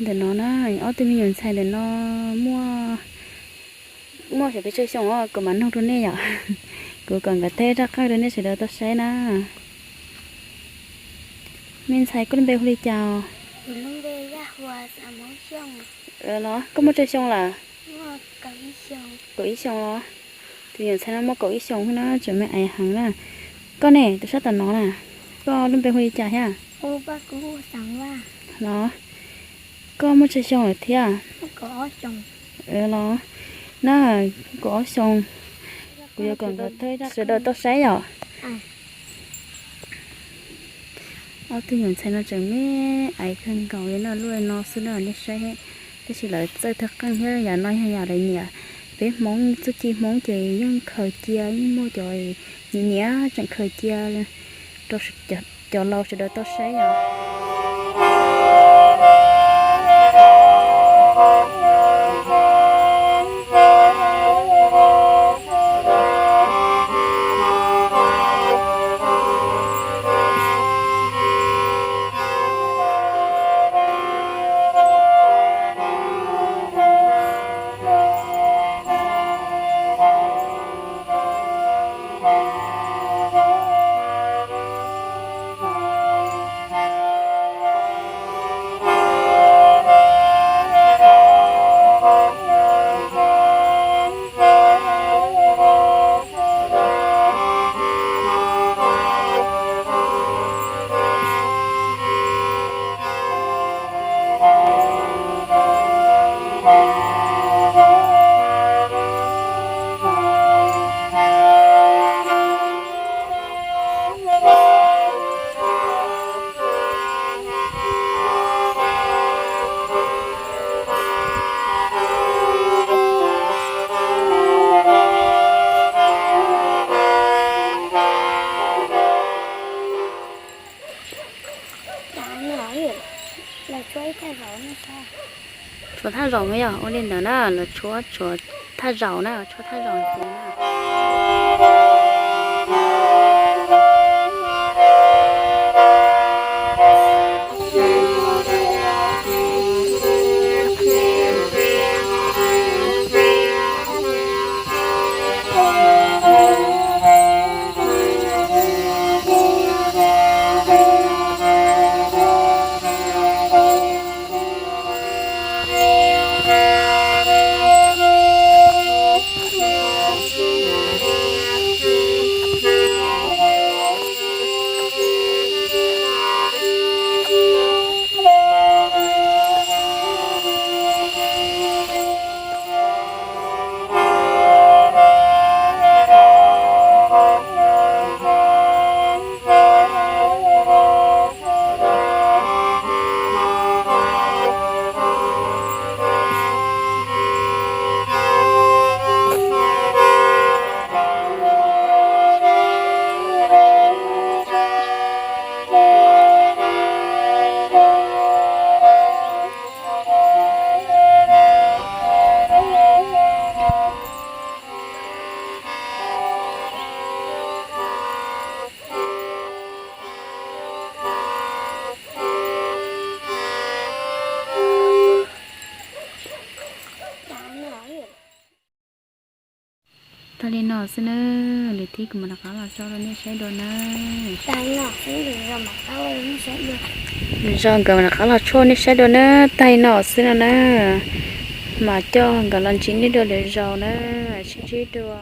Ntawm no na, ob tug me nyuam ntxhais ntawm no muaj, muaj xyov pes tsawg xyoo os, kuv mam nug rau nej yom. Kuv kom nkawd teb raj qeej rau nej sawv daws tau saib na. Me ntxhais, koj lub npe hu li cas? Los, koj muaj tsawg xyoo lawm? Kaum ib xyoos los? Tus me nyuam ntxhais no muaj kaum ib xyoos na, tseem me aiv heev na. Koj ne, tus sab tom no na, koj lub npe hu li cas thiab? Los, koj muaj tsawg xyoo lawm thiab? Los, na, kaum ob xyoos. Kuv yuav kom nkawd teb raj qeej sawv daws tau saib yom. Ob tug nyuam ntxhais no tseem me aiv kawg nkaus li no, lub no xwb na nej saib, tab sis lawv txawj thaj qeej thiab. Yam no yog yam lawv nyiam, peb Hmoob, txuj ci Hmoob ces yeej khaws cia, yeej muaj cov nyiam nyiam tseem khaws cia rau cov laus sawv daws tau saib yom. Tshuav thaj zaum no yog ua li ntawd na, lawv tshuav, tshuav thaj zaum na, tshuav thaj zaum ntxiv na. Tag li no xwb na, lwm thib kuv mam rov qab los tso rau nej saib dua na. Lwm zaus nkawd mam rov qab los tso nej saib dua na. Tag li no xwb no na, mam coj nkawd los ntsib nej dua lwm zaus na. Sib ntsib dua.